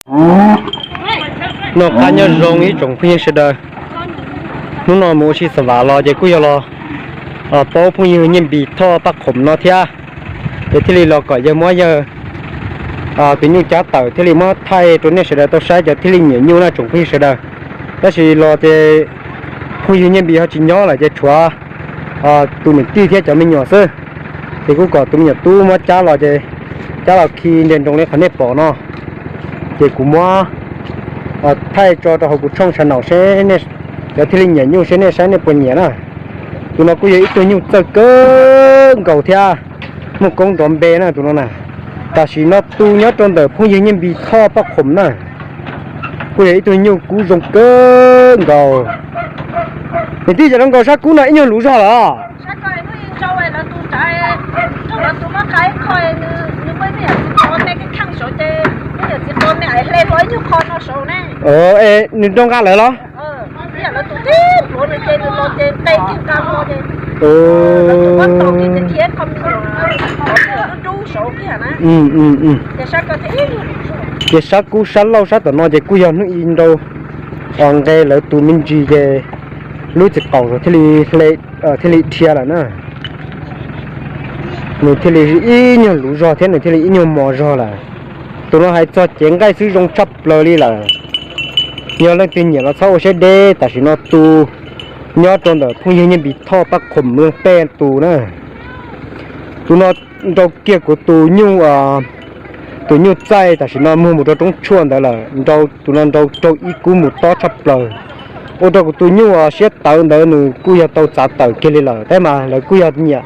Noj qab nyob zoo ib tsoom phooj ywg sawv daws. Hnub no mus ua si xa vam los ces kuj yog los paub phooj ywg Nyiaj Npis Thoj Paj Khoom no thiab. Ces thiaj li los kom yawg muab yawg tus nyuj cab tawm thiaj li muab thaij rau nej sawv daws tau saib, cov thiaj li nyiam nyuj na tsoom phooj ywg sawv daws. Tab sis los ces phooj ywg Nyiaj Npis ho tsis nyob lawm ces tshuav tus niam tij thiab cov me nyuam xwb. Ces kuj kom tus me nyuam tub muab cab los ces cab los khi nres nroos li qhov nej pom no. Ces kuv muab thaij tso rau hauv kuv tshooj sab naum seb cov thiaj li nyiam nyuj seb nej saib nej puas nyiam na. Tus no kuj yog ib tug nyuj txawj kawg nkaus thiab, muaj koob nrov npe na tus no na. Tam sim no tu nyob rau ntawm phooj ywg Nyiaj Npis Thoj Paj Khoom na. Kuj yog ib tug nyuj kub zoo kawg nkaus. Niam tij, cov zoo nkaus sab kub no ib nyuag luv zog lawm. Nws nrau nqa lawm los? Ces sab kub sab laug sab tom no ces kuj yog hnub ib nrau os nqe lawv tus me ntsis ces lub txiv qaum thiaj li dhia lawm na. Nws thiaj li ib nyuag luv zog thiab nws thiaj li ib nyuag mos zog lawm. Tus no hais txog cev nqaij xwb zoo tshaj plaws li lawm. Yog leej twg nyiam los txhob ua siab deb, tam sim no tu nyob rau ntawm phooj ywg Nyiaj Npis Thoj Paj Khoom Looj Pej tus na. Tus no nrau kiag kuv tus nyuj, tus nyuj txaij tam sim no muag mus rau roob tshuaj ntawd lawm, nrau tus no nrau raug ib kub mus tob tshaj plaws. Ua rau kuv tus nyuj siab tawv ntawd nws kuj yog tau txav tawm kiag li lawm, tab mas lawv kuj yog nyiam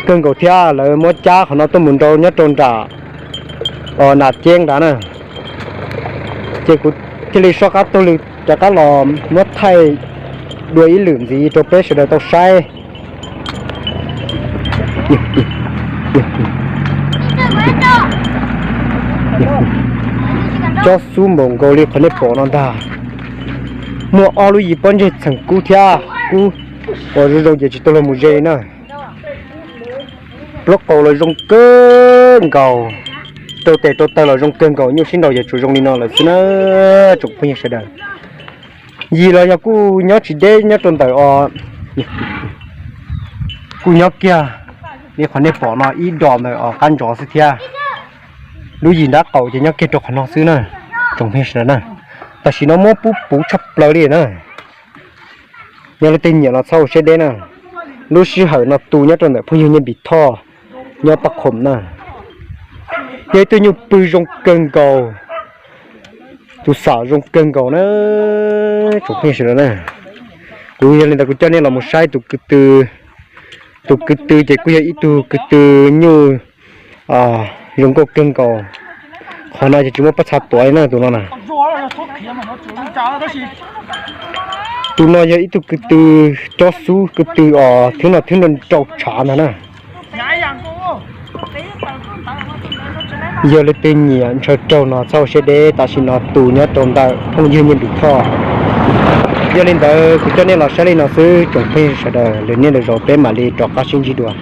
kawg nkaus thiab lawv muab cab qhov no tuaj mus nrau nyob rau nram nas ceeb nrad na. Ces kuv thiaj li soj qab taug lw rov qab los muab thaij dua ib lwm ntxiv rau peb sawv daws tau saib. Cob xub npaum nkaus li qhov nej pom no ntag. Muaj ob lub yim pob ntseg txheem kub thiab kub uas zoo zoo ces tsis tau luag mus ze na. Plaub qaus los zoo kawg nkaus, rau tes rau taw los zoo kawg nkaus, nyuj sib nraus yog tsuas zoo li no lawm xwb na tsoom phooj ywg sawv daws. Yim los yog kuj nyob tsis deb nyob rau ntawm os, kuj nyob kiag li qhov nej pom no ib dos ntawm os qab ntsov xwb thiab. Lub yim nrab qaum ces nyob kiag rau qhov no xwb na tsoom phooj ywg sawv daws na. Tam sim no muab pub puv tshaj plaws li na. Yog leej twg nyiam los txhob ua siab deb na. Lub sij hawm no tu nyob rau ntawm phooj ywg Nyiaj Npis Thoj nyob Paj Khoom na. Yog ib tug nyuj pw zoo kawg nkaus, tus xam zoo kawg nkaus na tsoom phooj ywg sawv daws na. Kuv yog li ntawd kuv coj nej los mus saib tus kwv tw. Tus kwv tw ces kuj yog ib tug kwv tw nyuj zoo nkauj kawg nkaus. Qhov no ces tsis muaj pob txha tuav li na tus no na. Tus no yog ib tug kwv tw cob xub kwv tw os, thwb no thwb nrau nrau tshav ntag na. Yog leej twg nyiam ntshaw raug no txhob ua siab deb, tam sim no tu nyob rau ntawm phooj ywg Nyiaj Npis Thoj. Yog li ntawd kuv coj nej los saib li no xwb tsoom phooj ywg sawv daws, lwm niaj lwm zaus peb mam li rov qab sib ntsib dua.